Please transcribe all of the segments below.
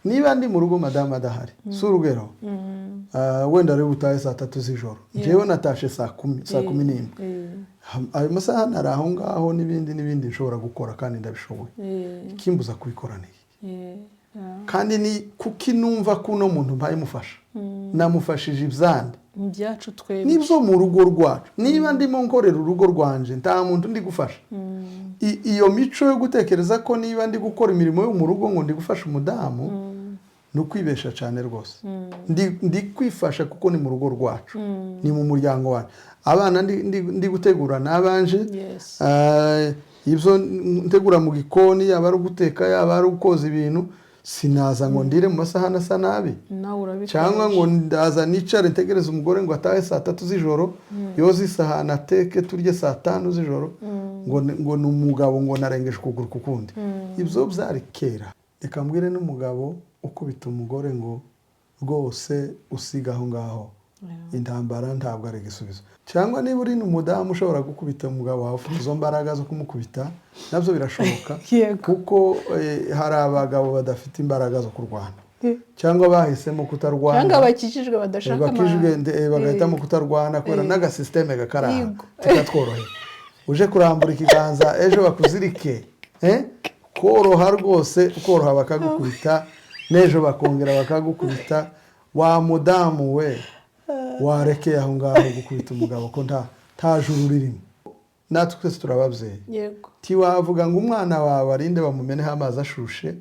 Niba ndi mu rugo madamu adahari, si urugero, wenda ari butahe saa 3 z'ijoro, njyewe natashe saa 10, saa 11, ayo masaha nari aho ngaho, n'ibindi n'ibindi nshobora gukora kandi ndabishoboye. Ikimbuza kubikora ni iki? Kandi ni kuki numva ko uno muntu mbaye mufasha, namufashije ibyandi? Ibyacu twebwe. Nibyo, mu rugo rwacu. Niba ndimo nkorera urugo rwanje, nta muntu ndi gufasha. Iyo mico yo gutekereza ko niba ndi gukora imirimo yo mu rugo ngo ndi gufasha umudamu, ni ukwibesha cyane rwose. Ndi kwifasha kuko ni mu rugo rwacu, ni mu muryango wacu. Abana ndi gutegura n'abanje. Ibyo ntegura mu gikoni, yaba ari uguteka, yaba ari ukoza ibintu, sinaza ngo ndire mu masahani asa nabi. Nawe urabikoresha. Cyangwa ngo ndaza nicare ntegereze umugore ngo atahe saa 3 z'ijoro, yoze isahani, ateke, turye saa 5 z'ijoro, ngo ni umugabo, ngo narengeje ukuguru ku kundi. Ibyo byari kera. Reka mbwire n'umugabo ukubita umugore ngo rwose usiga aho ngaho. Intambara ntabwo ari igisubizo. Cyangwa niba uri n'umudamu ushobora gukubita umugabo wawe, ufite izo mbaraga zo kumukubita, nabyo birashoboka. Kuko hari abagabo badafite imbaraga zo kurwana, cyangwa bahisemo kutarwana. Cyangwa bakijijwe badashaka. Bakijijwe, bagahitamo kutarwana kubera n'agasisiteme gakaraha tukatworohera. Uje kurambura ikiganza, ejo bakuzirike, koroha rwose, ukoroha bakagukubita, n'ejo bakongera bakagukubita. Wa mudamu we, warekeye aho ngaho gukubita umugabo, ko nta juru ririmo. Natwe twese turababyeyi. Ntiwavuga ngo umwana wawe arinde bamumeneho amazi ashushe,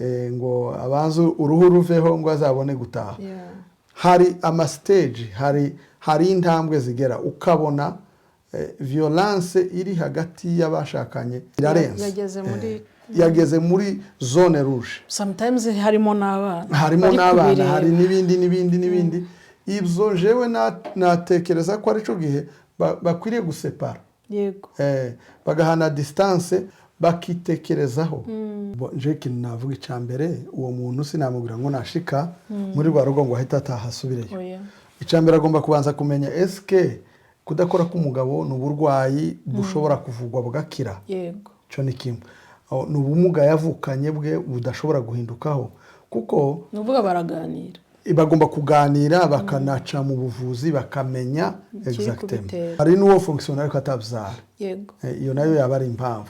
ngo abanze uruhu ruveho ngo azabone gutaha. Hari ama stage, hari intambwe zigera ukabona violence iri hagati y'abashakanye irarenze. Yageze muri Yageze muri zone rouge. Sometimes harimo n'abana. Harimo bari n'abana. kubireba. Hari n'ibindi n'ibindi n'ibindi. Ibyo jewe natekereza ko aricyo gihe bakwiriye gusepara. Bagahana distance, bakitekerezaho. Nje ikintu navuga, icya mbere, uwo muntu sinamubwira ngo nashika muri rwa rugo ngo ahite ataha asubireyo. Oya. Icya mbere, agomba kubanza kumenya: eske kudakora k'umugabo ni uburwayi bushobora kuvugwa bugakira? Icyo ni kimwe. Aho, ni ubumuga yavukanye bwe budashobora guhindukaho? Kuko Ni ukuvuga baraganira. Bagomba kuganira, bakanaca mu buvuzi, bakamenya Ikiri exactement. kubitera. Hari n'uwo fonctionne ariko atabyara. Iyo nayo yaba ari impamvu.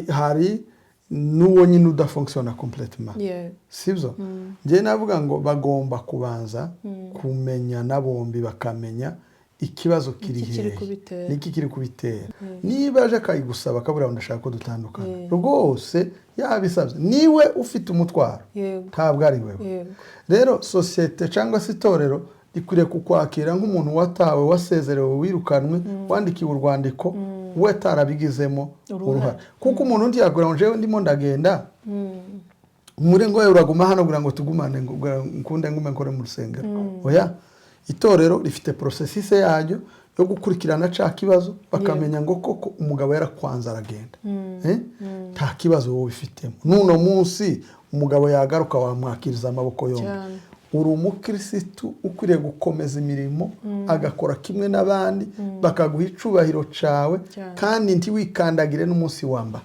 Hari n'uwo nyine udafonctionna complètement. Sibyo? Njyewe navuga ngo bagomba kubanza kumenyana bombi, bakamenya ikibazo kiri Iki kiri hehe, kubitera. niki kiri kubitera. Niba aje akayigusaba akabura ngo ndashaka ko dutandukana, rwose yabisabye, niwe ufite umutwaro, ntabwo ari wewe. Rero sosiyete cyangwa se itorero rikwiriye kukwakira nk'umuntu watawe, wasezerewe, wirukanwe, wandikiwe urwandiko, we atarabigizemo Uruhare. uruhare. Kuko umuntu undi yakubwira ngo njyewe ndimo ndagenda muri ngo uraguma hano kugira ngo tugumane, ngo nkunde ngume nkore mu rusengero. Oya, itorero rifite processus yaryo yo gukurikirana ca kibazo, bakamenya ngo koko umugabo yarakwanze aragenda. Nta kibazo wowe ubifitemo. N'uno munsi umugabo yagaruka, wamwakiriza amaboko yombi. Uri umukirisitu ukwiriye gukomeza imirimo, agakora kimwe n'abandi, bakaguha icubahiro cawe. Kandi ntiwikandagire n'umunsi wamba.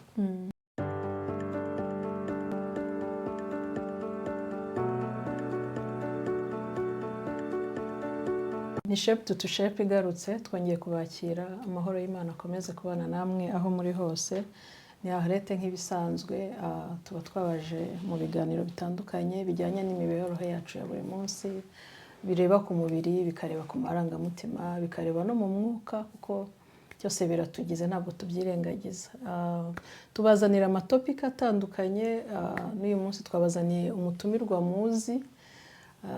Ni Shape to Shape igarutse, twongeye kubakira. Amahoro y'Imana akomeze kubana namwe aho muri hose. Ni Arlette nk'ibisanzwe. Tuba twabaje mu biganiro bitandukanye bijyanye n'imibereho yacu ya buri munsi, bireba ku mubiri, bikareba ku marangamutima, bikareba no mu mwuka, kuko byose biratugize, ntabwo tubyirengagiza. Tubazanira ama topic atandukanye. N'uyu munsi twabazaniye umutumirwa muzi.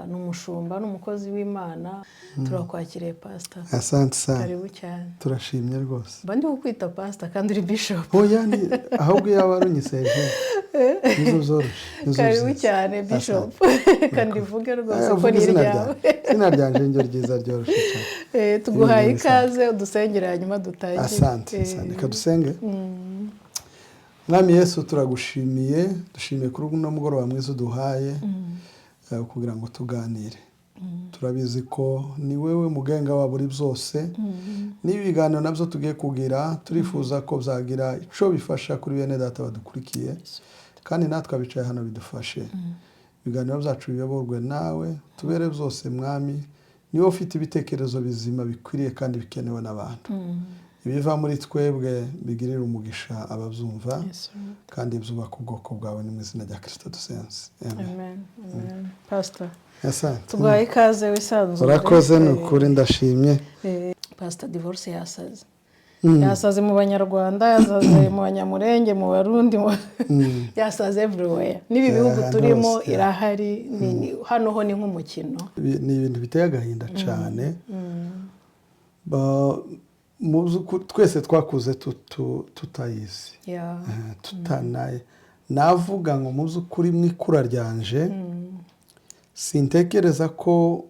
Ni umushumba, ni umukozi w'Imana. Turakwakiriye, pasita. Asante sana. Karibu cyane. Turashimye rwose. Mba ndi kukwita pasita kandi uri bishop. Oya, ahubwo iyo waba unyisenge nizo zoroshye, nizo Karibu nziza. cyane, bishop, kandi uvuge rwose ko Uvuge ni izina iryawe. Ryawe, izina ryanjye niryo ryiza, ryoroshye cyane. Tuguhaye Ibintu bisanzwe. ikaze, udusengere hanyuma dutangire. Asante, asante. Reka dusenge. Mwami Yesu, turagushimiye, dushimiye kuri uno mugoroba mwiza uduhaye kugira ngo tuganire. Turabizi ko ni wowe mugenga wa buri byose. N'ibi biganiro nabyo tugiye kugira, turifuza ko byagira icyo bifasha kuri bene data badukurikiye. Kandi natwe abicaye hano bidufashe. Ibiganiro byacu biyoborwe nawe, tubere byose, Mwami. Niba ufite ibitekerezo bizima bikwiriye kandi bikenewe n'abantu, ibiva muri twebwe bigirire umugisha ababyumva Yes, Lord. kandi byubaka ubwoko bwawe. Ni mu izina rya Kirisito dusenze, amen. Amen. Amen. Pastor, Asante. Tuguhaye ikaze, wisanzure. Urakoze, ni ukuri ndashimye. Pastor, divorce yasaze. Yasaze mu Banyarwanda, yasaze mu Banyamurenge, mu Barundi, yasaze everywhere. N'ibi bihugu Ahantu turimo hose, yeah. irahari. Hano ho ni nk'umukino. Ni ibintu biteye agahinda cyane. Mu by'ukuri twese twakuze tutayizi. Tutanaye navuga ngo mu by'ukuri mu ikura ryanje sintekereza ko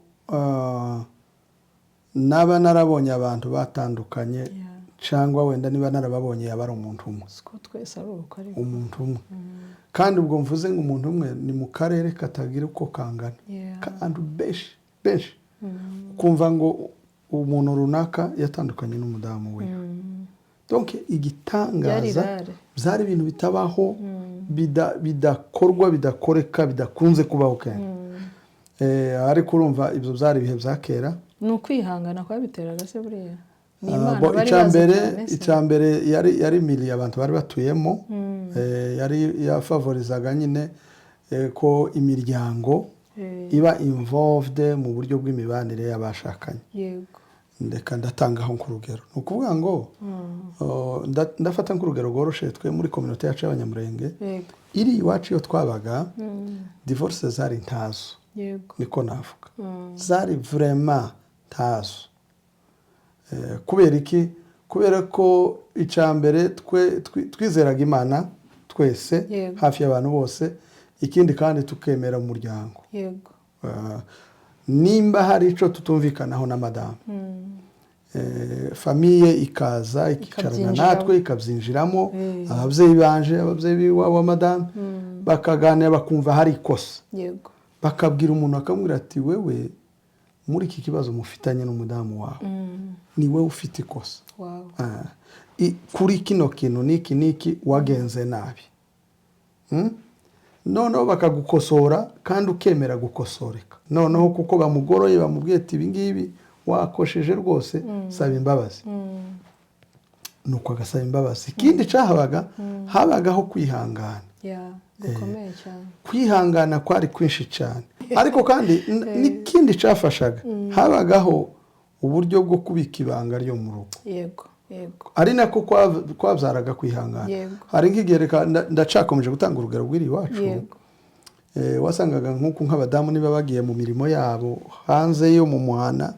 naba narabonye abantu batandukanye, cyangwa wenda niba narababonye yaba ari umuntu umwe. Siko twese ari uko ariko. Umuntu umwe. Kandi ubwo mvuze ngo umuntu umwe, ni mu karere katagira uko kangana, k'abantu benshi benshi, ukumva ngo umuntu runaka yatandukanye n'umudamu we. Donc igitangaza Byari rare. Byari ibintu bitabaho, bidakorwa, bidakoreka, bidakunze kubaho kenshi. Ariko urumva ibyo byari ibihe bya kera. Ni ukwihangana kwabiteraga se buriya? Ni Ah, Imana bo, bari icya bazi mbere cyane se? Icya mbere yari milieu abantu bari batuyemo, yari yafavorizaga nyine ko imiryango iba involved mu buryo bw'imibanire y'abashakanye. Ndeka ndatangaho nk'urugero, ni ukuvuga ngo ndafata nk'urugero rworoshe. Twe muri communauté yacu y'Abanyamurenge iri iwacu, iyo twabaga, divorce zari ntazo. Niko navuga, zari vraiment ntazo. Kubera iki? Kubera ko icya mbere twe twizeraga Imana twese, hafi y'abantu bose. Ikindi kandi tukemera umuryango. Nimba hari icyo tutumvikanaho na madamu, famille ikaza ikicarana Ikabyinjiramo. natwe, ikabyinjiramo. Ababyeyi banje, ababyeyi b'iwabo wa madamu bakaganira, bakumva hari ikosa, bakabwira umuntu, bakamubwira ati: "Wewe muri iki kibazo mufitanye n'umudamu wawe, ni wowe ufite ikosa. Kuri kino kintu n'iki n'iki wagenze nabi." Noneho bakagukosora kandi ukemera gukosoreka. Noneho kuko bamugoroye, bamubwiye ati: "Ibi ngibi wakosheje rwose, saba imbabazi." Nuko agasaba imbabazi. Ikindi cyahabaga, habagaho kwihangana. Yeah, gukomeye cyane. Kwihangana kwari kwinshi cyane. Ariko kandi n'ikindi cyafashaga, habagaho uburyo bwo kubika ibanga ryo mu rugo, yego yego ari nako kwabyaraga kwihangana. Hari nk'igihe, reka ndacakomeje gutanga urugero rw'iri iwacu. Wasangaga nk'uku nk'abadamu niba bagiye mu mirimo yabo hanze yo mu muhana,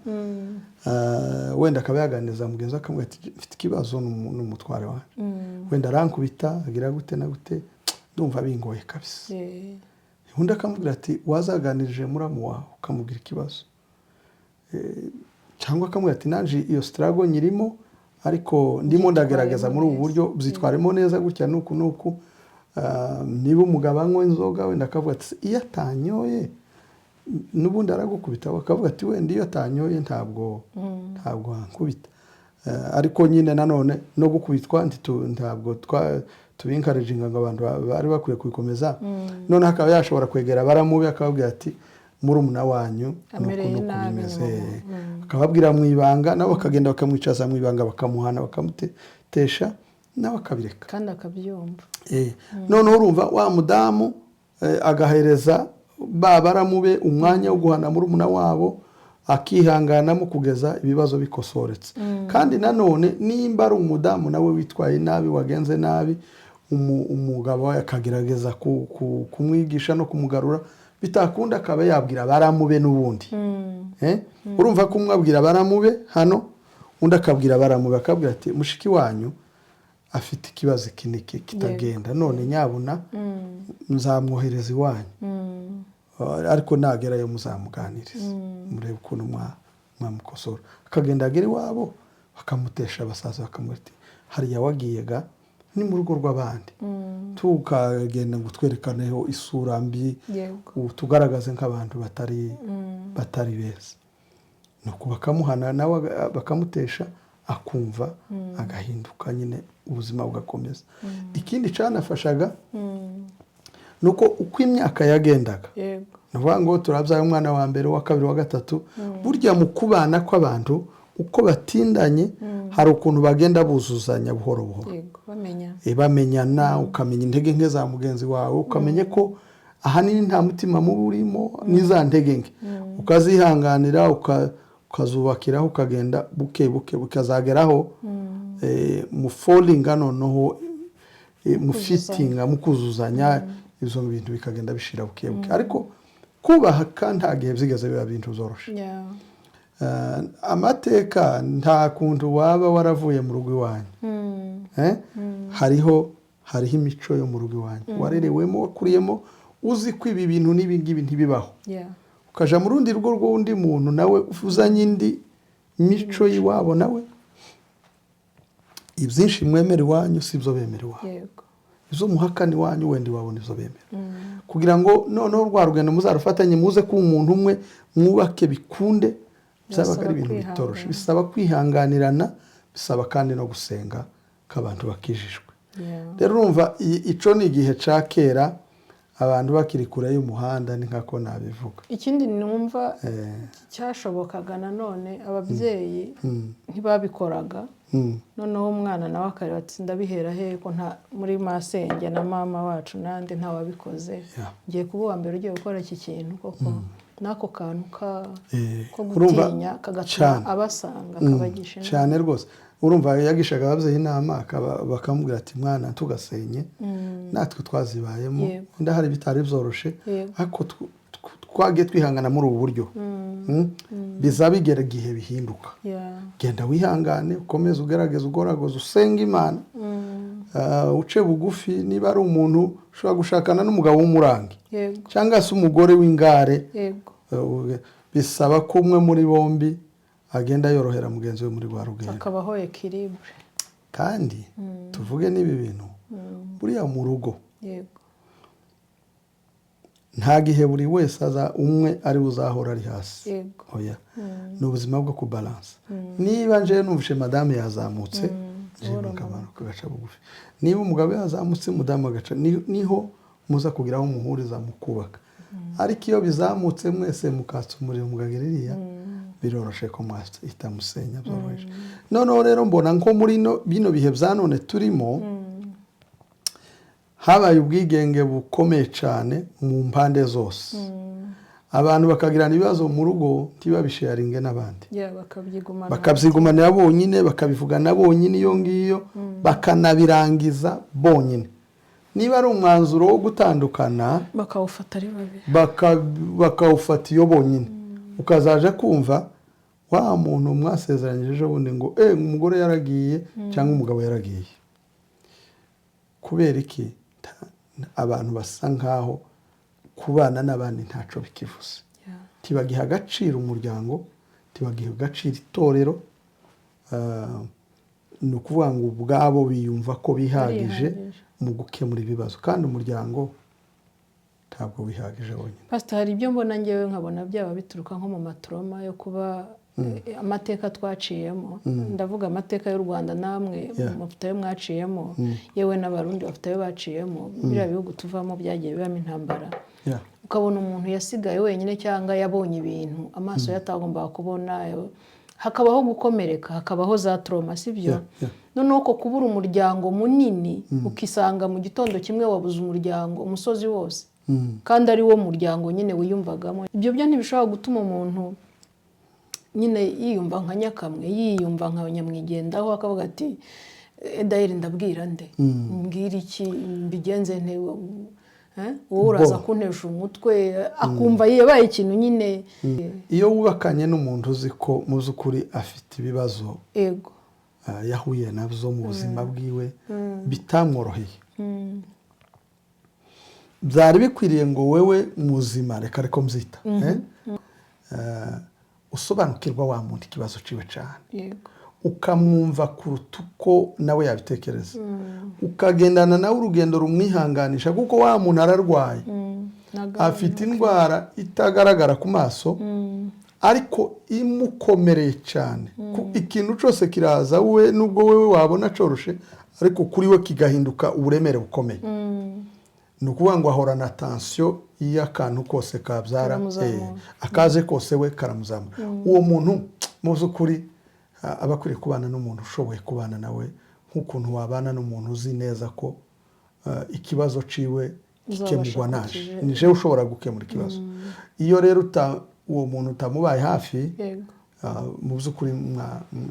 wenda akaba yaganiriza mugenzi we, akamubwira ati: "Mfite ikibazo n'umutware wanjye, wenda arankubita, agira gute na gute, ndumva bingoye kabisa." Undi akamubwira ati: "Wazaganirije muramu wawe ukamubwira ikibazo?" Cyangwa akamubwira ati: "Nanjye iyo struggle nyirimo, ariko ndimo ndagerageza muri ubu buryo, byitwaremo neza gutya nuku nuku." Niba umugabo anywa inzoga, wenda akavuga ati: "Iyo atanyoye n'ubundi aragukubita?" Bakavuga ati: "Wenda iyo atanyoye ntabwo wankubita." Ariko nyine nanone no gukubitwa ntabwo tubi-encouraginga ngo abantu bari bakwiye kubikomeza. Noneho akaba yashobora kwegera baramubi, akababwira ati: "Murumuna wanyu nuku Amereye nuku nabi, bimeze." ni Akababwira mu ibanga, nabo bakagenda bakamwicaza mu ibanga, bakamuhana, bakamutesha, nawe akabireka. Kandi akabyumva. Noneho urumva wa mudamu agahereza ba baramube umwanya wo guhana murumuna wabo, akihanganamo kugeza ibibazo bikosoretse. Kandi nanone nimba ari umudamu nawe witwaye nabi, wagenze nabi, umugabo we akagerageza kumwigisha no kumugarura, bitakunda akaba yabwira baramube n'ubundi. Urumva ko umwe abwira baramube hano, undi akabwira baramube, akabwira ati: "Mushiki wanyu afite ikibazo iki n'iki kitagenda, none nyabuna nzamwohereza iwanyu, ariko nagerayo muzamuganirize, murebe ukuntu mwamukosora." Akagenda, agera iwabo bakamutesha, abasaza bakamubwira ati: "Hariya wagiye ga ni mu rugo rw'abandi, tukagenda ngo twerekaneho isura mbi, tugaragaze nk'abantu batari beza." Nuko bakamuhana, nawe bakamutesha, akumva, agahinduka nyine, ubuzima bugakomeza. Ikindi cyanafashaga Ni uko uko imyaka yagendaga, ni ukuvuga ngo turabyaye umwana wa mbere, uwa kabiri, uwa gatatu. Burya mu kubana kw'abantu, uko batindanye, hari ukuntu bagenda buzuzanya buhoro buhoro. Yego, bamenya. Bamenyana, ukamenya intege nke za mugenzi wawe, ukamenya ko ahanini nta mutima mubi urimo, n'iza ntege nke ukazihanganira, ukazubakiraho, ukagenda buke buke, bukazageraho mufolinga, noneho mufitinga, mukuzuzanya, ibyo bintu bikagenda bishira buke buke. Ariko kubaha kandi nta gihe byigeze biba ibintu byoroshye. Amateka, nta kuntu waba waravuye mu rugo iwanyu. Hariho imico yo mu rugo iwanyu warerewemo, wakuriyemo, uzi ko ibi bintu n'ibi ngibi ntibibaho, ukaja mu rundi rugo rw'undi muntu, nawe uzanye indi mico y'iwabo, nawe ibyinshi mwemera iwanyu si byo bemera iwabo, izo muhakana iwanyu wenda iwabo nizo bemera. Kugira ngo noneho rwa rugendo muzarufatanye, muze kuba umuntu umwe, mwubake bikunde, byabaga ari ibintu bitoroshe. Bisaba kwihanganirana, bisaba kandi no gusenga ko abantu bakijijwe. Rero urumva, ico ni igihe ca kera, abantu bakiri kure y'umuhanda, ni nkako nabivuga. Ikindi numva cyashobokaga nanone, ababyeyi ntibabikoraga, noneho umwana nawe akareba ati: "Ndabihera he ko nta muri masenge na mama wacu n'andi ntawabikoze? Ngiye kuba uwa mbere ugiye gukora iki kintu koko?" N'ako kantu ko Urumva, gutinya kagatuma cyane. abasanga, akabagisha inama. Cyane rwose. Urumva, yagishaga ababyeyi inama, bakamubwira ati: "Mwana, tugasenye, natwe twazibayemo." Wenda hari bitari byoroshe, ariko twagiye twihangana muri ubu buryo. Biza bigera igihe bihinduka. Genda wihangane, ukomeze ugerageze, ugoragoze, usenge Imana, uce bugufi. Niba ari umuntu ushobora gushakana n'umugabo w'umurangi cyangwa se umugore w'ingare, bisaba ko umwe muri bombi agenda yorohera mugenzi we muri rwa rugendo. Hakabaho équilibre. Kandi tuvuge n'ibi bintu, buriya mu rugo nta gihe buri wese aza umwe ari we uzahora ari hasi. Oya, ni ubuzima bwo kubalansa. Niba nje numvishe madamu yazamutse, jewe nkamanuka, agaca bugufi. Niba umugabo yazamutse, umudamu agaca, niho muza kugira aho muhuriza mu kubaka. Ariko iyo bizamutse mwese, mukatsa umuriro, mukagira iriya, biroroshe ko mwahita musenya byoroheje. Noneho rero mbona nko muri bino bihe bya none turimo, habaye ubwigenge bukomeye cyane mu mpande zose, abantu bakagirana ibibazo mu rugo ntibabisharinge n'abandi. Yeah, bakabyigumana. Bakabyigumanira bonyine, bakabivugana bonyine iyo ngiyo, bakanabirangiza bonyine. Niba ari umwanzuro wo gutandukana, bakawufata ari babiri. Bakawufata iyo bonyine. Ukazaja kumva wa muntu mwasezeranyije ejo bundi ngo umugore yaragiye cyangwa umugabo yaragiye. Kubera iki? Abantu basa nkaho kubana n'abandi ntaco bikivuze. Ntibagiha agaciro umuryango, ntibagiha agaciro itorero. Ni ukuvuga ngo ubwabo biyumva ko bihagije Barihagije. mu gukemura ibibazo, kandi umuryango ntabwo wihagije wonyine. Pastor, hari ibyo mbona ngewe nkabona byaba bituruka nko mu ma trauma yo kuba amateka twaciyemo. Ndavuga amateka y'u Rwanda, namwe mufite ayo mwaciyemo, yewe n'Abarundi bafite ayo baciyemo. Biriya bihugu tuvamo byagiye bibamo intambara. Ukabona umuntu yasigaye wenyine cyangwa yabonye ibintu amaso ye atagombaga kubona, hakabaho gukomereka, hakabaho za trauma, si byo? Yeah. Noneho ko kubura umuryango munini, ukisanga mu gitondo kimwe wabuze umuryango umusozi wose, kandi ari wo muryango nyine wiyumvagamo, ibyo byo ntibishobora gutuma umuntu nyine yiyumva nka nyakamwe, yiyumva nka nyamwigendaho, akavuga ati: "Edayeri, ndabwira nde? Mbwira iki? Mbigenze nte? Eh? Wowe uraza Bo. kuntesha umutwe." Akumva yabaye ikintu nyine. Iyo wubakanye n'umuntu uzi ko mu by'ukuri afite ibibazo yahuye nabyo mu buzima bwiwe bitamworoheye, byari bikwiriye ngo wewe muzima, reka ariko mbyita, eh? Usobanukirwa wa muntu ikibazo ciwe cyane, ukamwumva kuruta uko nawe yabitekereza, ukagendana nawe urugendo rumwihanganisha, kuko wa muntu ararwaye, afite indwara itagaragara ku maso ariko imukomereye cyane. Ikintu cyose kiraza we, nubwo wewe wabona coroshe, ariko kuri we kigahinduka uburemere bukomeye. Ni ukuvuga ngo ahorana tension y'akantu kose kabyara, Karamuzamura. Akaze kose we karamuzamura. Uwo muntu mu by'ukuri aba akwiriye kubana n'umuntu ushoboye kubana nawe nk'ukuntu wabana n'umuntu uzi neza ko ikibazo ciwe Uzabasha gikemurwa naje, kukije- ni jewe ushobora gukemura ikibazo. Iyo rero uwo muntu utamubaye hafi, mu by'ukuri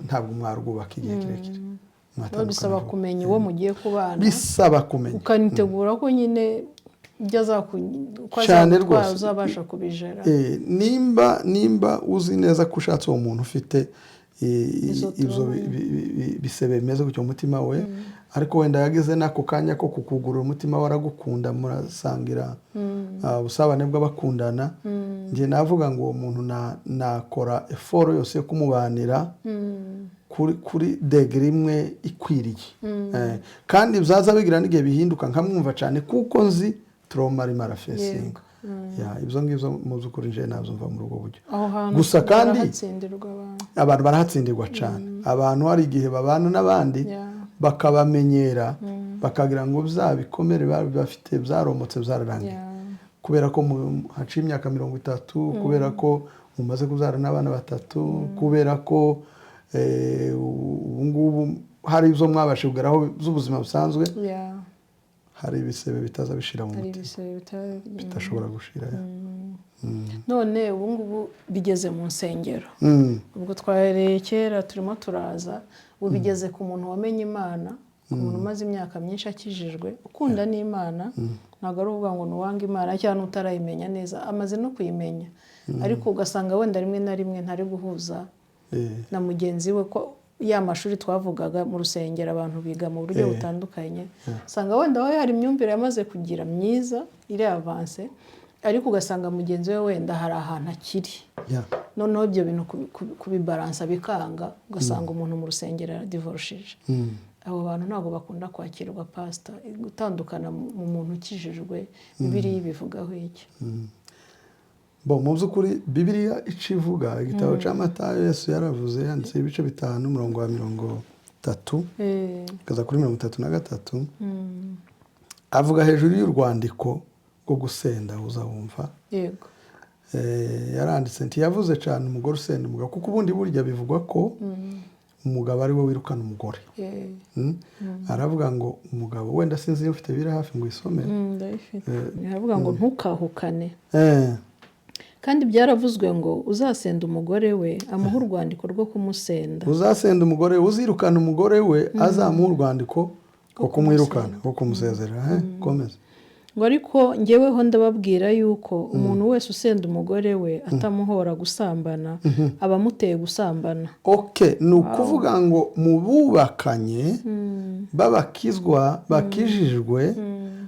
ntabwo mwarwubaka igihe kirekire. Biba Mwatandukana bisaba vuba. kumenya uwo mugiye kubana, Bisaba kumenya. ukanitegura ko nyine ibyo uko Cyane azagutwara rwose. uzabasha kubijera. Nimba uzi neza ko ushatse uwo muntu ufite Izo ibyo trauma. bisebe bimeze gutyo mu mutima we, ariko wenda yagize n'ako kanya ko kukugurura umutima we, aragukunda, murasangira ubusabane bw'abakundana, njye navuga ngo uwo muntu nakora effort yose yo kumubanira kuri degré imwe ikwiriye. Kandi byaza bigira n'igihe bihinduka, nkamwumva cyane kuko nzi trauma arimo arafacinga. Ya, ibyo ngibyo mu by'ukuri nje nabyumva muri ubwo buryo. Aho hantu Gusa kandi baratsindirwa abantu. Abantu barahatsindirwa cyane. Abantu hari igihe babana n'abandi bakabamenyera, bakagira ngo bya bikomere bari bafite byaromotse, byararangiye, kubera ko haciye imyaka 30, kubera ko mumaze kubyara n'abana batatu, kubera ko ubu ngubu hari ibyo mwabasha kugeraho z'ubuzima busanzwe. Hari ibisebe bitaza bishira mu Hari mutima, ibisebe bidashobora gushira. None ubu ngubu bigeze mu nsengero. Ubwo twahereye kera turimo turaza, ubu bigeze ku muntu wamenye Imana, ku muntu umaze imyaka myinshi akijijwe, ukunda n'Imana. Ntabwo ari ukuvuga ngo ni uwanga Imana cyangwa utarayimenya neza, amaze no kuyimenya, ariko ugasanga wenda rimwe na rimwe ntari guhuza na mugenzi we, ko ya mashuri twavugaga mu rusengero abantu biga mu buryo butandukanye. Usanga wenda we hari imyumvire yamaze kugira myiza, iri avancé, ariko ugasanga mugenzi we wenda hari ahantu akiri. Noneho ibyo bintu kubibalança bikanga, ugasanga umuntu mu rusengero yaradivorushije. Abo bantu ntabwo bakunda kwakirwa. Pasita, gutandukana mu muntu ukijijwe, Bibiliya ibivugaho iki? Bo, mu by'ukuri Bibiliya icyo ivuga, igitabo cya Matayo, Yesu yaravuze, yanditse ibice 5, umurongo wa 30 kugeza kuri 33, avuga hejuru y'urwandiko rwo gusenda, uzawumva. Yaranditse ntiyavuze cyane umugore usenda umugabo, kuko ubundi burya bivugwa ko umugabo ari we wirukana umugore. Aravuga ngo umugabo, wenda sinzi niba ufite biri hafi ngo uyisome. Ndayifite. Aravuga ngo ntukahukane. Kandi byaravuzwe ngo uzasenda umugore we amuhe urwandiko rwo kumusenda. Uzasenda umugore we, uzirukana umugore we, azamuha urwandiko rwo kumwirukana, rwo kumusezerera. Komeza. Ngo ariko njyeweho ndababwira yuko umuntu wese usenda umugore we atamuhora gusambana, aba amuteye gusambana. Ok, ni ukuvuga ngo mu bubakanye b'abakizwa, bakijijwe,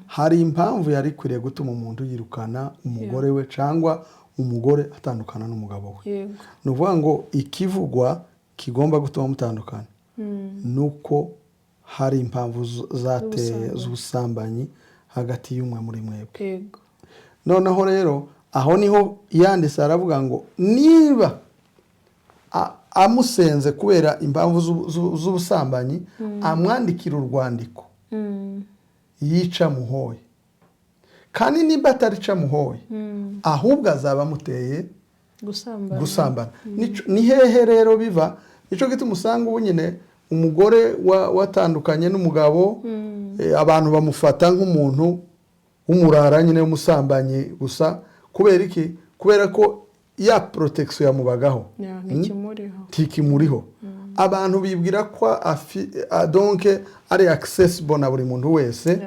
hari impamvu yari ikwiriye gutuma umuntu yirukana umugore we cyangwa umugore atandukana n'umugabo we. Ni ukuvuga ngo ikivugwa kigomba gutuma mutandukana ni uko hari impamvu zateye z'ubusambanyi hagati y'umwe muri mwebwe. Noneho rero aho niho yanditse, aravuga ngo niba amusenze kubera impamvu z'ubusambanyi, amwandikira urwandiko yica muhoye, kandi nimba atarica muhoye, ahubwo azaba amuteye gusambana. Gusambana. Ni hehe rero biva? Nicyo gituma usanga ubu nyine umugore watandukanye n'umugabo, abantu bamufata nk'umuntu w'umurara nyine, w'umusambanyi gusa. Kubera iki? Kubera ko ya protection yamubagaho Ya, ntikimuriho. Ntikimuriho. Abantu bibwira ko donc ari accessible na buri muntu wese.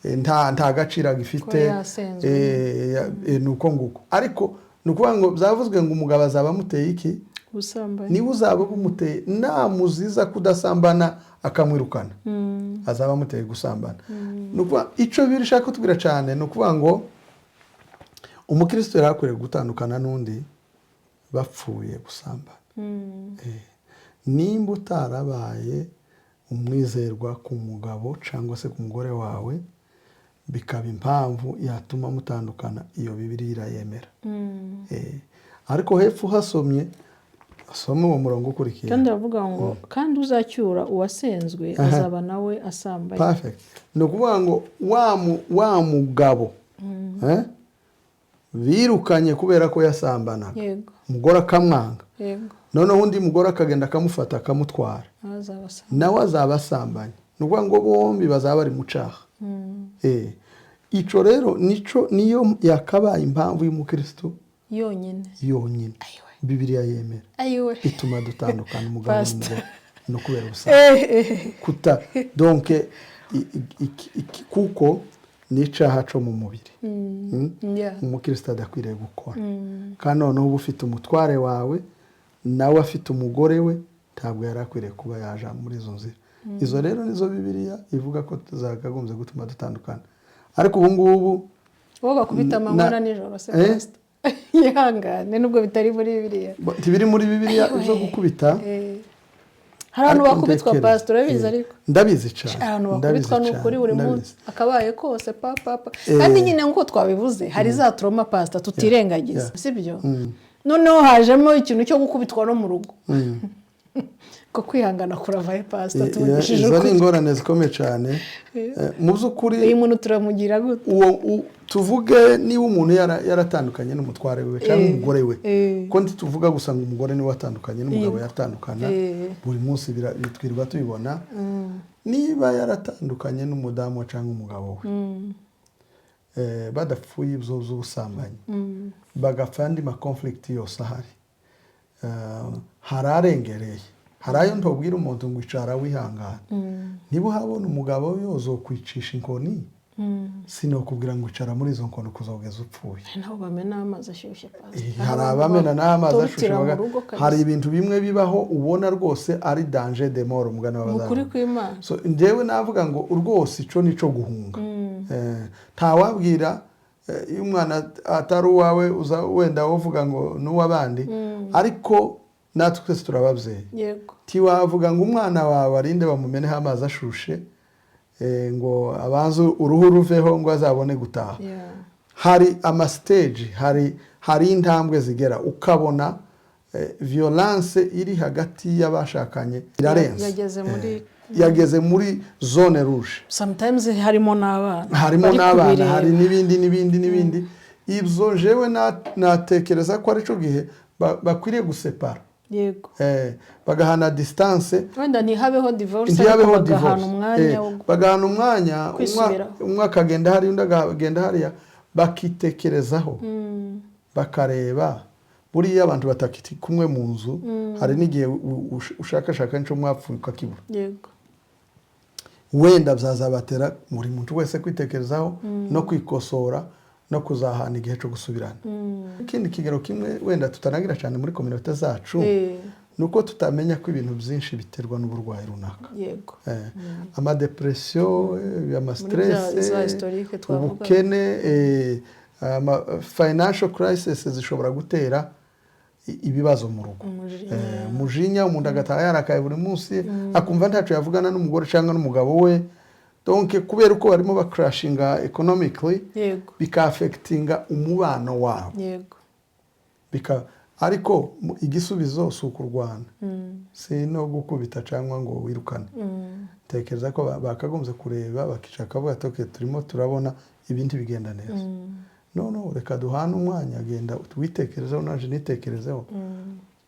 Nta gaciro agifite. Ko yasenzwe. Ni uko nguko. Ariko ni ukuvuga ngo byavuzwe ngo umugabo azaba amuteye iki? Ubusambanyi. Niba uzaba bumuteye, namuziza kudasambana akamwirukana, azaba amuteye gusambana. Ni ukuvuga icyo biri ishaka kutubwira cyane, ni ukuvuga ngo umukristo yari akwiriye gutandukana n'undi bapfuye gusambana. Nimba utarabaye umwizerwa ku mugabo cyangwa se ku mugore wawe, bikaba impamvu yatuma mutandukana, iyo Bibiliya irayemera. Ariko hepfo uhasomye Soma uwo murongo ukurikiye. Kandi aravuga ngo: "Kandi uzacyura uwasenzwe azaba nawe asambanye." Perfect. Ni ukuvuga ngo wa mugabo birukanye kubera ko yasambanaga, umugore akamwanga, noneho undi mugore akagenda akamufata akamutwara, nawe azaba asambanye. Nawe azaba asambanye. Ni ukuvuga ngo bombi bazaba bari mu cyaha. Ico rero nico niyo yakabaye impamvu y'umukristo yonyine yonyine Ayiwe. Bibiliya yemera Ayiwe. ituma dutandukana umugabo Pastor. n'umugore, no kubera ubusambanyi, kuta donc kuko ni icaha co mu mubiri. Umukristo adakwiriye gukora. Kandi noneho uba ufite umutware wawe, nawe afite umugore we, ntabwo yari akwiriye kuba yaja muri izo nzira. Izo rero nizo Bibiliya ivuga ko zakagombye gutuma dutandukana, ariko ubu ngubu Uwo bakubita amanywa na nijoro se? Eh? Pastor, yihangane, nubwo bitari muri Bibiliya. Ntibiri muri Bibiliya Ayiwe. zo gukubita. Hari abantu Ariko bakubitwa, ntekereza. Pastor, urabizi, ariko Ndabizi cyane. Abantu Ndabizi bakubitwa ni ukuri cyane, buri ndabizi. munsi akabaye kose, pa pa pa. Kandi nyine nk'uko twabivuze, hari za trauma, Pastor, tutirengagiza, sibyo? Noneho hajemo ikintu cyo gukubitwa no mu rugo, ko kwihangana kuravahe, Pastor? Tuvugishije Izo ni ukuri. ingorane zikomeye cyane. Mu by'ukuri, Uyu muntu turamugira gute? Uwo tuvuge niba umuntu yaratandukanye n'umutware we cyangwa umugore we, ko ntituvuga gusa ngo umugore niwe watandukanye n'umugabo, yatandukana buri munsi, twirirwa tubibona. Niba yaratandukanye n'umudamu we cyangwa umugabo we, badapfuye ibyo z'ubusambanyi, bagapfa andi ma conflict yose ahari, hari arengereye, hari ayo ntubwira umuntu ngo icara wihangane. Niba uhabona umugabo yozokwicisha inkoni, sinokubwira ngo icara muri izo nkoni kuzogeza upfuye. Hari n'abo bamena amazi ashyushye, Pastor. Hari abamena n'amazi ashyushye. Torotira mu rugo kabisa. Hari ibintu bimwe bibaho ubona rwose ari danger de mort, umugani Mu kuri w'abazamu. kw'Imana. So njyewe navuga ngo rwose ico nico guhunga. Ntawabwira, iyo umwana atari uwawe uza wenda uvuga ngo n'uw'abandi, ariko natwe twese turi ababyeyi. Ntiwavuga ngo umwana wawe arinde bamumeneho amazi ashushe, ngo abanze uruhu ruveho ngo azabone gutaha. Hari ama stage, hari intambwe zigera ukabona violence iri hagati y'abashakanye irarenze. Yageze muri Yageze muri zone rouge. Sometimes harimo n'abana Harimo bari n'abana, kubireba. hari n'ibindi n'ibindi n'ibindi. Ibyo jewe natekereza ko aricyo gihe bakwiriye gusepara, bagahana distance. Wenda ntihabeho divorce, ariko Ntihabeho bagahana divorce. umwanya wo Bagahana umwanya, kwisubiraho. Umwe akagenda hariya, undi akagenda hariya, bakitekerezaho, bakareba. Buriya abantu batakiri kumwe mu nzu, hari n'igihe ushakashaka n'icyo mwapfuye ukakibura. Wenda byazabatera buri muntu wese kwitekerezaho no kwikosora no kuzahana igihe cyo gusubirana. Ikindi kigero kimwe wenda tutanagira cyane muri communauté zacu, ni uko tutamenya ko ibintu byinshi biterwa n'uburwayi runaka. Ama dépression, ama stress, Muri za historique twavugaga. ubukene, ama financial crisis zishobora gutera ibibazo mu rugo. Umujinya. Umujinya, umuntu agataha yarakaye buri munsi, akumva ntacyo yavugana n'umugore cyangwa n'umugabo we, donc kubera uko barimo bakrashinga economically, bikaaffectinga umubano wabo. Ariko igisubizo si ukurwana, si no gukubita cyangwa ngo wirukane. Tekereza ko bakagombye kureba, bakicara bakavuga ati: "Okay, turimo turabona ibindi bigenda neza, no reka duhane umwanya, genda witekerezeho, naje nitekerezeho,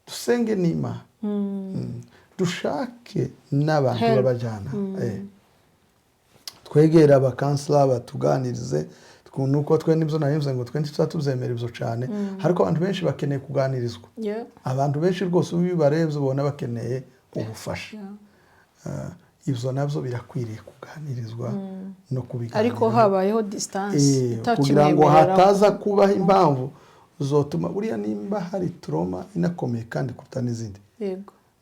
dusenge n'Imana, dushake n'abantu Help. babajyana, twegere aba counselor batuganirize." Nuko twe nibyo nabivuze ngo twe ntituba tubyemera ibyo cyane, ariko abantu benshi bakeneye kuganirizwa. Abantu benshi rwose iyo ubarebye ubona bakeneye ubufasha. Ibyo nabyo birakwiriye kuganirizwa no kubiganiraho. Ariko habayeho distance Kugira ngo itakimwemerera. hataza kubaho impamvu zotuma buriya nimba hari trauma inakomeye kandi kuruta n'izindi, ni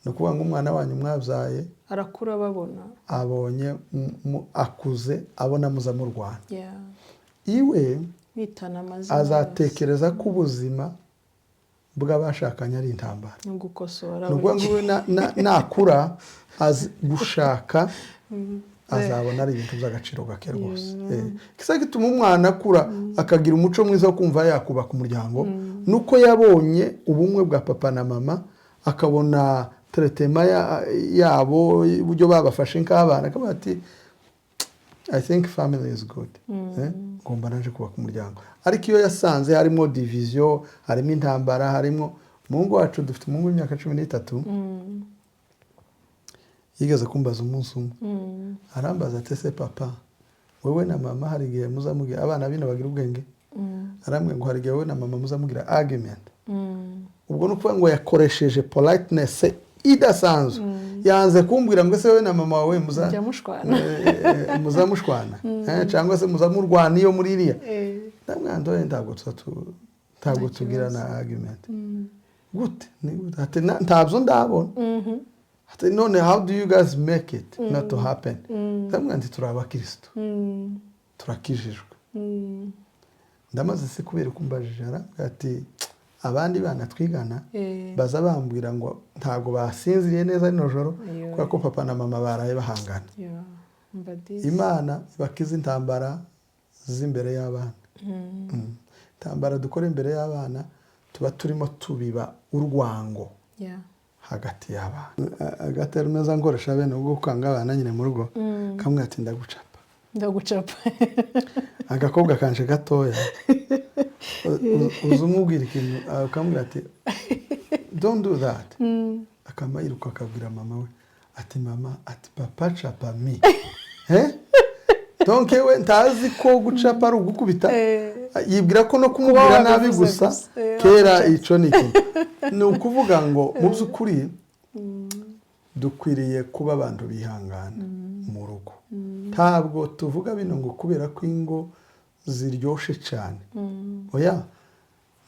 ukuvuga ngo umwana wanyu mwabyaye Arakura babona. abonye akuze abona muza murwana iwe, Bitana amazina. azatekereza ko ubuzima bw'abashakanye ari intambara. Ni ugukosora. Ni ukuvuga ngo iwe nakura azi gushaka, azabona ari ibintu by'agaciro gake rwose. Kisa gituma umwana akura akagira umuco mwiza wo kumva yakubaka umuryango, nuko yabonye ubumwe bwa papa na mama. Akabona traitement yabo, uburyo babafashe nk'abana, akavuga ati: "I think family is good. Ngomba naje kubaka umuryango." Ariko iyo yasanze harimo division, harimo intambara, harimo umuhungu wacu, dufite umuhungu w'imyaka 13, yigeze kumbaza umunsi umwe, arambaza ati: "Ese papa, wowe na mama hari igihe muzamugira," abana bino bagira ubwenge, arambwira ngo: "Hari igihe wowe na mama muzamugira argument?" Ubwo ni ukuvuga ngo yakoresheje politeness idasanzwe, yanze kumbwira ngo: "Ese wowe na mama wawe muza Mujya mushwana?" Muzamushwana, cyangwa se muzamurwana iyo muri iriya. Ndamwira ndoye ntabwo Nta tugira kibazo. na argument. Gute? Ni gute? Ati: "Ntabyo ndabona." Ati: "None how do you guys make it not to happen?" Ndamwira nti: "Turi abakristo, turakijijwe." Ndamaze se kubera ko umbajije? Arambwira ati: "Abandi bana twigana baza bambwira ngo ntabwo basinziriye neza rino joro kubera ko papa na mama baraye bahangana." Yeah, mbadizi. Imana ibakiza intambara z'imbere y'abana. Intambara dukora imbere y'abana, tuba turimo tubiba urwango hagati y'abana. Agatera meza nkoresha bene ubwo gukanga abana nyine mu rugo, kamwe ati: "Ndagucapa." Ndagucapa. Agakobwa kanje gatoya, uza umubwira ikintu, ukamubwira ati: "Don't do that," akama yiruka akabwira mama we ati: "Mama," ati, "papa capa me." Eh? Donc we ntazi ko gucapa ari ugukubita. Yibwira ko no kumubwira Kuba nabi wabivuze gusa gusa. kera wagucapye. Ico ni ikintu, ni ukuvuga ngo mu by'ukuri dukwiriye kuba abantu bihangana mu rugo. Ntabwo tuvuga bino ngo kubera ko ingo ziryoshe cyane, oya,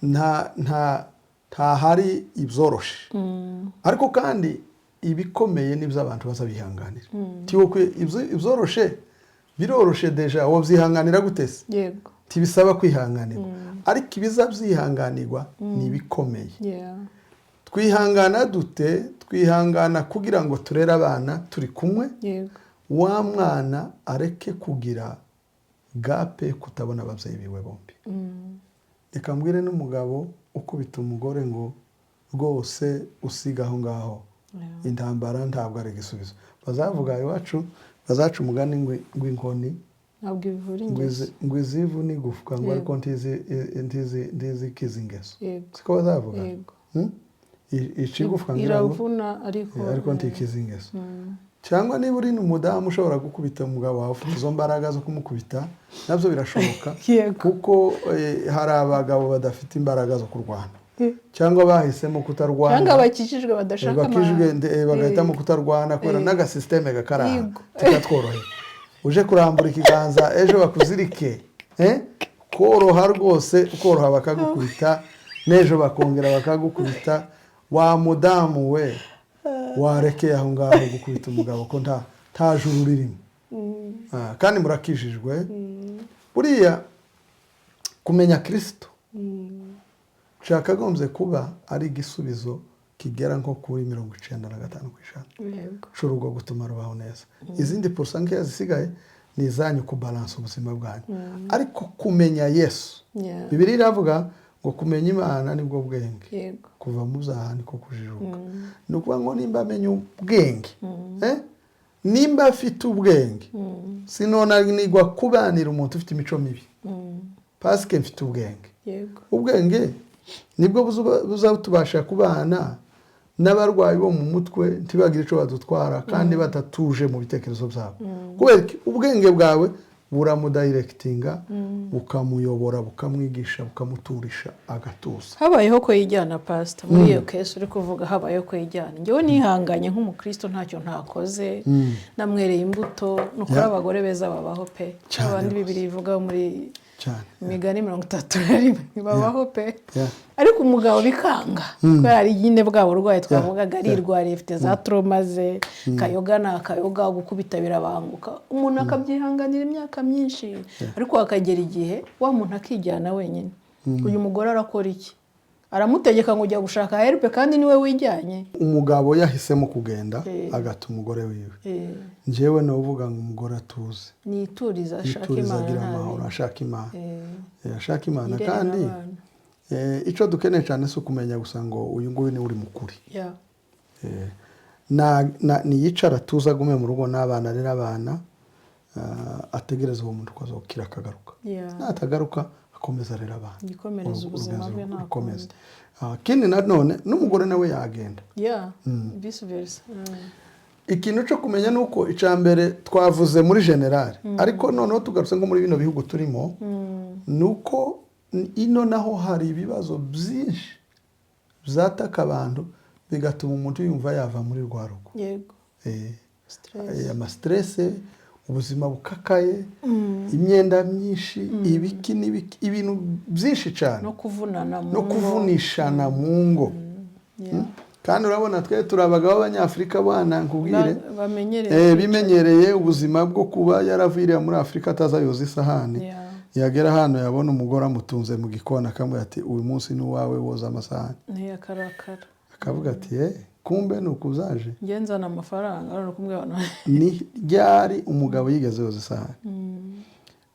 nta ntahari ibyoroshe, ariko kandi ibikomeye nibyo abantu bazabihanganira. Ibyoroshe biroroshe, déjà wabyihanganira gute se? Ntibisaba kwihanganirwa, ariko ibiza byihanganirwa ni ibikomeye. Twihangana dute? Twihangana kugira ngo turere abana turi kumwe, wa mwana areke kugira gap, kutabona ababyeyi biwe bombi. Reka mbwire n'umugabo ukubita umugore ngo rwose usiga aho ngaho. Intambara ntabwo ari igisubizo. Bazavuga iwacu, bazaca umugani ngo inkoni ntabwo ivura ngo ingeso. Ngo izivu n'igufwa ngo, ariko ntizi ikiza ingeso. Siko bazavuga? Yego. Hmm? Ica igufwa ngira ngo Iravuna ariko ariko ntikiza ingeso. Cyangwa niba uri umudamu ushobora gukubita umugabo wawe, ufite izo mbaraga zo kumukubita, nabyo birashoboka, kuko hari abagabo badafite imbaraga zo kurwana cyangwa bahisemo kutarwana. Cyangwa bakijijwe badashaka Bakijijwe, bagahitamo kutarwana kubera n'agasisiteme gakaraha tikatworohera. Uje kurambura ikiganza ejo bakuzirike, eh? Koroha rwose, ukoroha bakagukubita, n'ejo bakongera bakagukubita. Wa mudamu we, warekeye aho ngaho gukubita umugabo, ko nta juru ririmo. Kandi murakijijwe. Buriya kumenya Kirisito cyakagombye kuba ari igisubizo kigera nko kuri 95% c'urugo, gutuma rubaho neza. Izindi pourcent nkeya zisigaye ni izanyu kubalansa ubuzima bwanyu, ariko kumenya Yesu, Bibiliya iravuga ngo kumenya Imana nibwo bwenge, kuva mu byaha niko kujijuka. Ni ukuvuga ngo nimba amenya ubwenge, nimba afite ubwenge, sinonanirwa kubanira umuntu ufite imico mibi parce que mfite ubwenge. Ubwenge nibwo buzatubasha kubana n'abarwayi bo mu mutwe, ntibagire icyo badutwara kandi badatuje mu bitekerezo byabo. Kubera iki? Ubwenge bwawe buramudirectinga, bukamuyobora, bukamwigisha, bukamuturisha, agatuza. Habayeho ko yijyana, pasita, muri iyo case uri kuvuga, habayeho ko yijyana. Njyewe nihanganye nk'umukristo, ntacyo ntakoze, namwereye imbuto. Ni ukuri, abagore beza babaho pe. Cyane abandi rwose. Bibiri ivuga muri Imigani 31, babaho pe. Ariko umugabo bikanga kubera ari nyine bwa burwayi twavugaga, arirwariye, afite za trauma ze, kayoga ni akayoga, gukubita birabanguka, umuntu akabyihanganira imyaka myinshi, ariko hakagera igihe wa muntu akijyana wenyine. Uyu mugore arakora iki? Aramutegeka ngo ujya gushaka help, kandi niwe wijyanye. Umugabo yahisemo kugenda agata umugore wiwe, njyewe uvuga ngo umugore atuze. Nituriza, ashaka yituriza, Imana, agira nta amahoro, bindi. Ashaka Imana. Ashaka Imana. Yirere Kandi n'abana. icyo dukeneye cyane si ukumenya gusa ngo uyu nguyu niwe uri mukuri. Niyicara tuza agume mu rugo n'abana, arera abana, ategereze uwo muntu ko azokira akagaruka. Natagaruka akomeza arera abana. Yikomereza ubuzima Urugenzo bwe, nta rukomeze. kundi. Ikindi nanone n'umugore nawe yagenda. Yeah, vice versa. Ikintu cyo kumenya ni uko icya mbere twavuze muri général, ariko noneho tugarutse nko muri bino bihugu turimo, ni uko ino naho hari ibibazo byinshi byataka abantu, bigatuma umuntu yumva yava muri rwa rugo. Stress. Amastress, ubuzima bukakaye, imyenda myinshi, ibiki n'ibiki, ibintu byinshi cyane. No kuvunana mu No ngo. kuvunishana mu ngo. Kandi urabona twe turi abagabo b'Abanyafurika bana, nkubwire, bamenyereye bimenyereye ubuzima bwo kuba yaraviriye muri Afurika ataza yoza isahani. Yagera hano yabona umugore amutunze mu gikoni, akamubwira ati: "Uyu munsi ni uwawe, woza amasahani." Ntiyakarakara. Akavuga ati: "Kumbe ni uku uzaje." Njye nzana amafaranga urabona kumwe abantu. Ni ryari umugabo yigeze yoza isahani?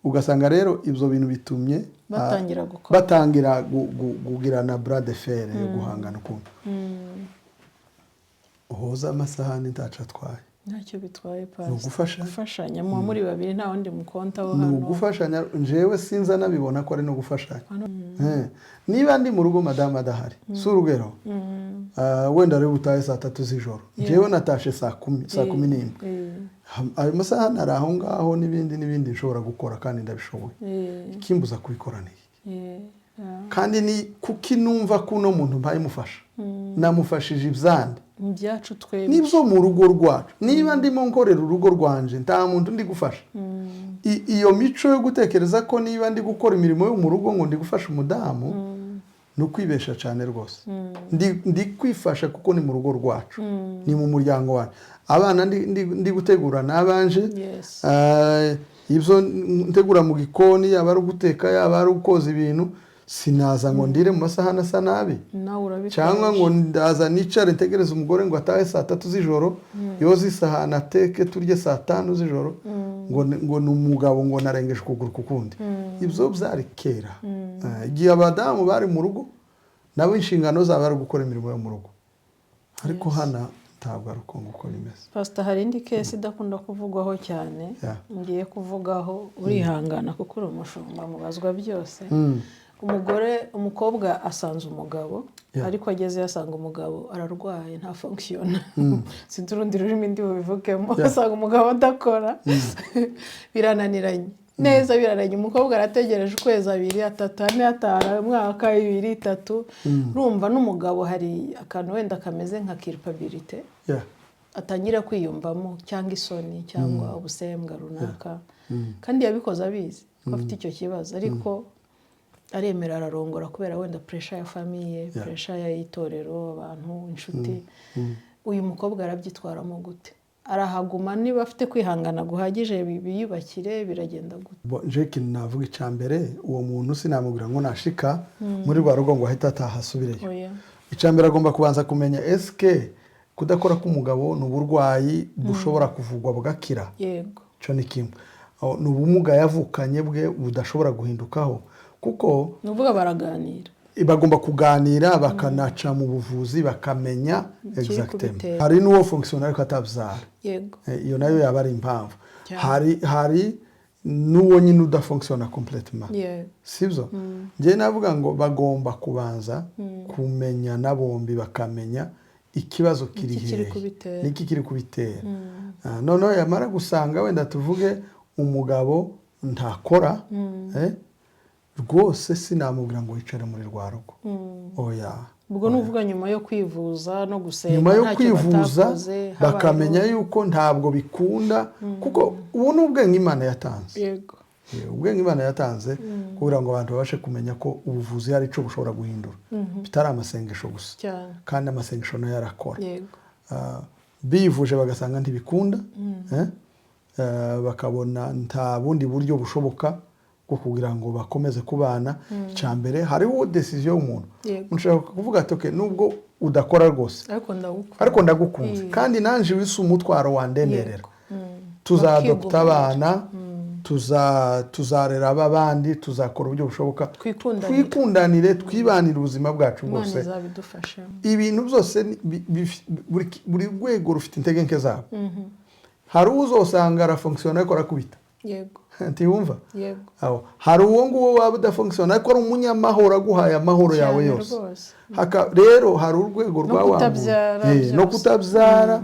Ugasanga rero ibyo bintu bitumye batangira gukora. Batangira kugirana bras de fer yo guhangana ukuntu uhoza amasahani ntaco atwaye. Ntacyo bitwaye. Ni Pasi ugufasha. Gufashanya, muba muri babiri, nta wundi mukonta wo Ni hano. ugufashanya. Njyewe sinza nabibona ko ari no gufashanya. Niba ndi mu rugo madamu adahari, si urugero, wenda ari butahe saa 3 z'ijoro, njyewe natashe saa 10, saa 11, ayo masahani ari aho ngaho, n'ibindi n'ibindi nshobora gukora kandi ndabishoboye. Ikimbuza kubikora ni iki? Kandi ni kuki numva ko uno muntu mbaye mufasha, namufashije ibyandi? Ibyacu twebwe. Nibyo, mu rugo rwacu. Niba ndimo nkorera urugo rwanje, nta muntu ndi gufasha. Iyo mico yo gutekereza ko niba ndi gukora imirimo yo mu rugo ngo ndi gufasha umudamu, ni ukwibesha cyane rwose. Ndi kwifasha kuko ni mu rugo rwacu, ni mu muryango wacu, abana ndi gutegura n'abanje. Ibyo ntegura mu gikoni, yaba ari uguteka, yaba ari ukoza ibintu, sinaza ngo ndire mu masahani asa nabi. Nawe urabikoresha. Cyangwa ngo ndaza nicare ntegereze umugore ngo atahe saa 3 z'ijoro, yoze isahani, ateke, turye saa 5 z'ijoro, ngo ni umugabo, ngo narengeje ukuguru ku kundi. Ibyo byari kera. Igihe abadamu bari mu rugo nabo inshingano zabo ari gukora imirimo yo mu rugo, ariko hano ntabwo ari uko nguko bimeze. Pasita, hari indi case idakunda kuvugwaho cyane ngiye kuvugaho, urihangana kuko uri umushumba, mubazwa byose. Umugore, umukobwa asanze umugabo, ariko agezeyo asanga umugabo ararwaye, nta fonctionna, sinzi urundi rurimi ndi bubivugemo. Asanga umugabo adakora, birananiranye neza, birananiranye. Umukobwa arategereje ukwezi, 2, 3, 4, 5, umwaka, 2, 3. Urumva n'umugabo hari akantu wenda kameze nka culpabilité atangira kwiyumvamo, cyangwa isoni, cyangwa ubusembwa runaka, kandi yabikoze abizi ko afite icyo kibazo, ariko aremera ararongora kubera wenda pressure ya famille, pressure y'itorero, abantu, inshuti. Uyu mukobwa arabyitwaramo gute? Arahaguma niba afite kwihangana guhagije, biyubakire, biragenda gute? Bo, nje ikintu navuga icya mbere, uwo muntu sinamubwira ngo nashika muri rwa rugo ngo ahite ataha asubireyo. Oya. Icya mbere agomba kubanza kumenya: eske kudakora k'umugabo ni uburwayi bushobora kuvugwa bugakira? Icyo ni kimwe. Aho, ni ubumuga yavukanye bwe budashobora guhindukaho? Kuko Ni ukuvuga baraganira. Bagomba kuganira, bakanaca mu buvuzi, bakamenya Ikiri exactement. kubitera. Hari n'uwo fonctionne ariko atabyara. Iyo nayo yaba ari impamvu. Hari n'uwo nyine udafonctionna complètement. Sibyo, njyewe navuga ngo bagomba kubanza kumenyana bombi, bakamenya ikibazo kiri Iki kiri hehe, kubitera. niki kiri kubitera. Noneho yamara gusanga wenda tuvuge umugabo ntakora, rwose sinamubwira ngo wicare muri rwa rugo, oya. Ubwo ni uvuga nyuma yo kwivuza no gusenga, Nyuma yo ntacyo kwivuza, batakoze, bakamenya habayeho- yuko ntabwo bikunda, kuko ubu ni ubwenge Imana yatanze. Ubwenge Imana yatanze kugira ngo abantu babashe kumenya ko ubuvuzi hari icyo bushobora guhindura, bitari amasengesho gusa. Kandi amasengesho nayo arakora. Bivuje bagasanga ntibikunda, bakabona nta bundi buryo bushoboka bwo kugira ngo bakomeze kubana, icya mbere hariho décision y'umuntu. Ushobora kuvuga ati: "Okay, nubwo udakora rwose, ariko ndagukunda, ariko ndagukunze, kandi nanjye wise umutwaro wandemerera, tuzadopta Bakigumanira. abana." Tuzarera abandi, tuzakora uburyo bushoboka Twikundanire. Twikundanire, twibanire ubuzima bwacu Imana bwose. izabidufashemo. Ibintu byose buri rwego rufite intege nke zabo. Hari uwo uzosanga arafonkisiyona ariko arakubita. Ntiwumva? Yego. Aho hari uwo nguwo waba udafonkisiyona ariko ari umunyamahoro, aguhaye amahoro yawe Cyane yose. rwose. Rero hari urwego No rwa wa muntu. kutabyara No byose. kutabyara,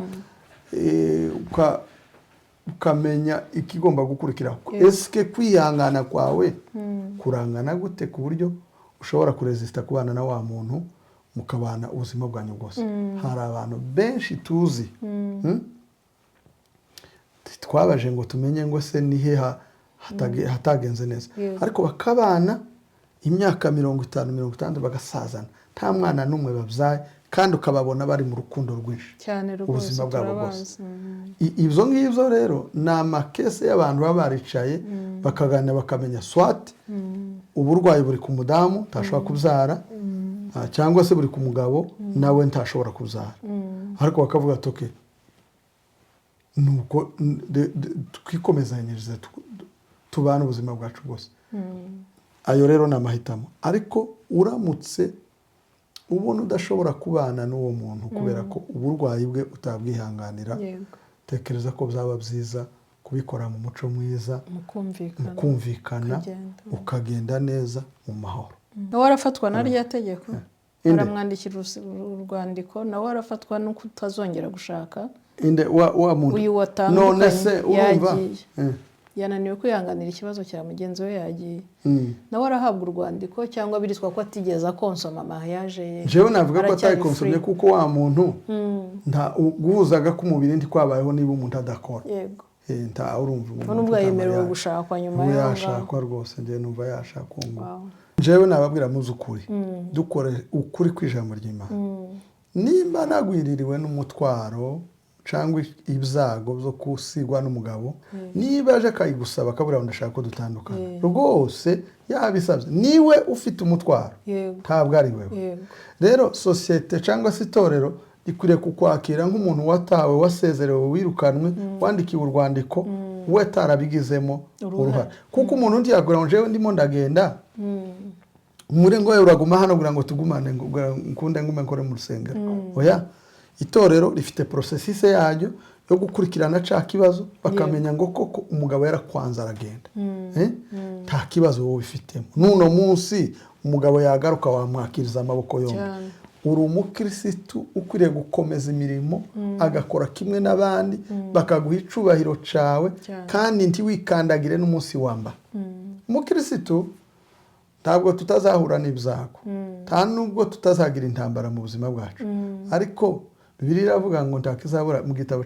ukamenya ikigomba gukurikiraho. Esike kwihangana kwawe kurangana gute ku buryo ushobora kurezisita kubana na wa muntu, mukabana ubuzima bwanyu bwose? Hari abantu benshi tuzi, Twabaje ngo tumenye ngo se ni he hatagenze neza, ariko bakabana imyaka 50, 60, bagasazana nta mwana n'umwe babyaye, kandi ukababona bari mu rukundo rwinshi Cyane rwose. ubuzima bwabo bwose. Turabazi. Ibyo ngibyo rero ni amakese y'abantu baba baricaye bakaganira, bakamenya soit uburwayi buri ku mudamu ntashobora kubyara, cyangwa se buri ku mugabo nawe ntashobora kubyara, ariko bakavuga ati: "Okay, nuko twikomezanyirize, tubane ubuzima bwacu bwose." Ayo rero ni amahitamo. Ariko uramutse ubona udashobora kubana n'uwo muntu kubera ko uburwayi bwe utabwihanganira, tekereza ko byaba byiza kubikora mu muco mwiza, Mukumvikana. mukumvikana, Ukagenda. ukagenda neza mu mahoro. Nawe arafatwa na rya tegeko. Inde? Baramwandikira urwandiko, nawe arafatwa no kutazongera gushaka. Inde? Wa muntu? Uyu watandukanye. None se urumva Yagiye. Yananiwe kwihanganira ikibazo cya mugenzi we, yagiye. Nawe arahabwa urwandiko cyangwa biritwa ko atigeze akonsoma mariage ye? Jewe navuga ko Aracyari atayikonsomye, free. kuko wa muntu nta guhuzaga k'umubiri ntikwabayeho niba umuntu adakora. Nta urumva umuntu Nubwo ufite yemerewe amariage. gushakwa nyuma Ubu y'aho ngaho. yashakwa rwose, njyewe numva yashakwa uwo nguwo. Njyewe nababwira muzi ukuri, dukore ukuri kw'ijambo ry'Imana. Nimba nagwiririwe n'umutwaro cyangwa ibyago byo gusigwa n'umugabo, niba aje akayigusaba akabura ngo ndashaka ko dutandukana, rwose yabisabye, niwe ufite umutwaro, ntabwo ari wewe. Rero sosiyete cyangwa se itorero rikwiriye kukwakira nk'umuntu watawe, wasezerewe, wirukanwe, wandikiwe urwandiko, we atarabigizemo Uruhare. uruhare. Kuko umuntu ntiyagura ngo njyewe ndimo ndagenda muri ngo uraguma hano kugira ngo tugumane, ngo nkunde ngume nkore mu rusengero. Oya, itorero rifite processus yaryo yo gukurikirana ca kibazo, bakamenya ngo koko umugabo yarakwanze aragenda. Eh? Nta kibazo wowe ubifitemo. N'uno munsi umugabo yagaruka wamwakiriza amaboko yombi. Uri umukirisitu ukwiriye gukomeza imirimo, agakora kimwe n'abandi, bakaguha icubahiro cawe, kandi ntiwikandagire n'umunsi wamba. Umukirisitu ntabwo tutazahura n'ibyago, nta nubwo tutazagira intambara mu buzima bwacu, ariko Bibiliya iravuga ngo ntakizabura, mu gitabo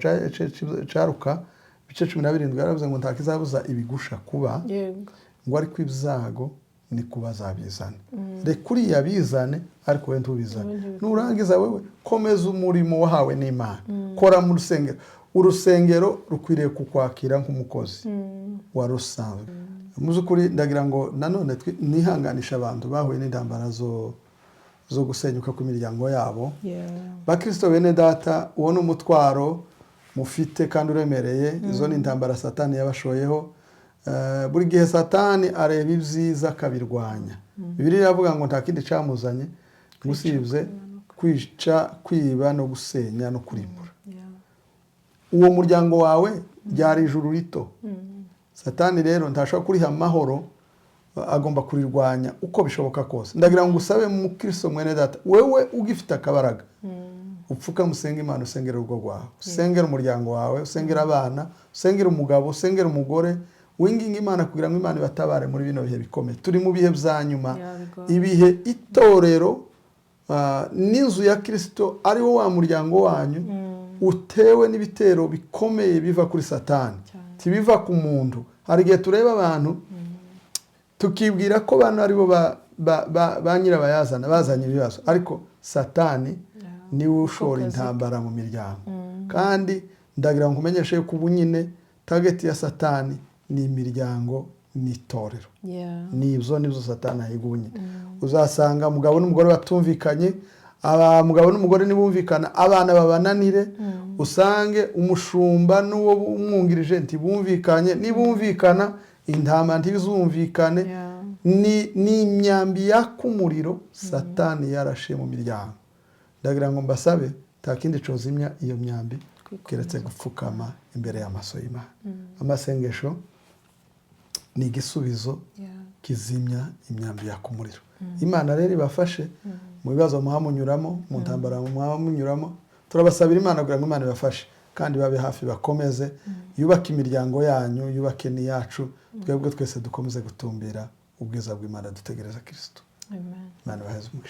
ca Luka ibice 17, yaravuze ngo ntakizabuza ibigusha kuba, ngo ariko ibyago ni kuba zabizana. Reka uriya bizane, ariko wowe ntubizane. Nurangiza wewe komeza umurimo wahawe n'Imana, kora mu rusengero. Urusengero rukwiriye kukwakira nk'umukozi wari usanzwe. Mu by'ukuri ndagira ngo nanone nihanganisha abantu bahuye n'intambara zo gusenyuka kw'imiryango yabo. Bakristo bene data, uwo ni umutwaro mufite kandi uremereye. Izo ni intambara Satani yabashoyeho. Buri gihe Satani areba ibyiza akabirwanya. Bibiliya iravuga ngo nta kindi cyamuzanye usibye kwica, kwiba no gusenya no kurimbura. Uwo muryango wawe ryari ijuru rito. Satani rero ntashobora kuriha amahoro, agomba kurirwanya uko bishoboka kose. Ndagira ngo usabe mukristo mwene data, wewe ugifite akabaraga, upfuka musenge Imana, usengere urugo rwawe, usengere umuryango wawe, usengere abana, usengere umugabo, usengere umugore, winginga Imana kugira ngo Imana ibatabare muri bino bihe bikomeye. Turi mu bihe bya nyuma, Yeah, bigoye. ibihe itorero n'inzu ya Kirisito, ari wo wa muryango wanyu, utewe n'ibitero bikomeye biva kuri Satani. Ntibiva ku muntu. Hari igihe tureba abantu tukibwira ko bano aribo ba nyirabayazana bazanye ibibazo, ariko Satani niwe ushora Ko kazi. intambara mu miryango. Kandi ndagira ngo nkumenyeshe yuko ubu nyine target ya Satani ni imiryango n'itorero. Nibyo, nibyo Satani ahiga ubu nyine. Uzasanga umugabo n'umugore batumvikanye, umugabo n'umugore ntibumvikana, abana babananire, usange umushumba n'uwo umwungirije ntibumvikanye. Nibumvikana Intama ntibizumvikane. Ni imyambi yaka umuriro Satani yarashe mu miryango. Ndagira ngo mbasabe, nta kindi cozimya iyo myambi keretse gupfukama imbere y'amaso y'Imana. Amasengesho ni igisubizo kizimya imyambi yaka umuriro. Imana rero ibafashe mu bibazo muha munyuramo, mu ntambara muha munyuramo. Turabasabira Imana kugira ngo Imana ibafashe kandi babe hafi, bakomeze yubake imiryango yanyu, yubake n'iyacu. Twebwe twese dukomeze gutumbira ubwiza bw'Imana, dutegereza Kirisito. Amen. Imana ibaheze umugisha.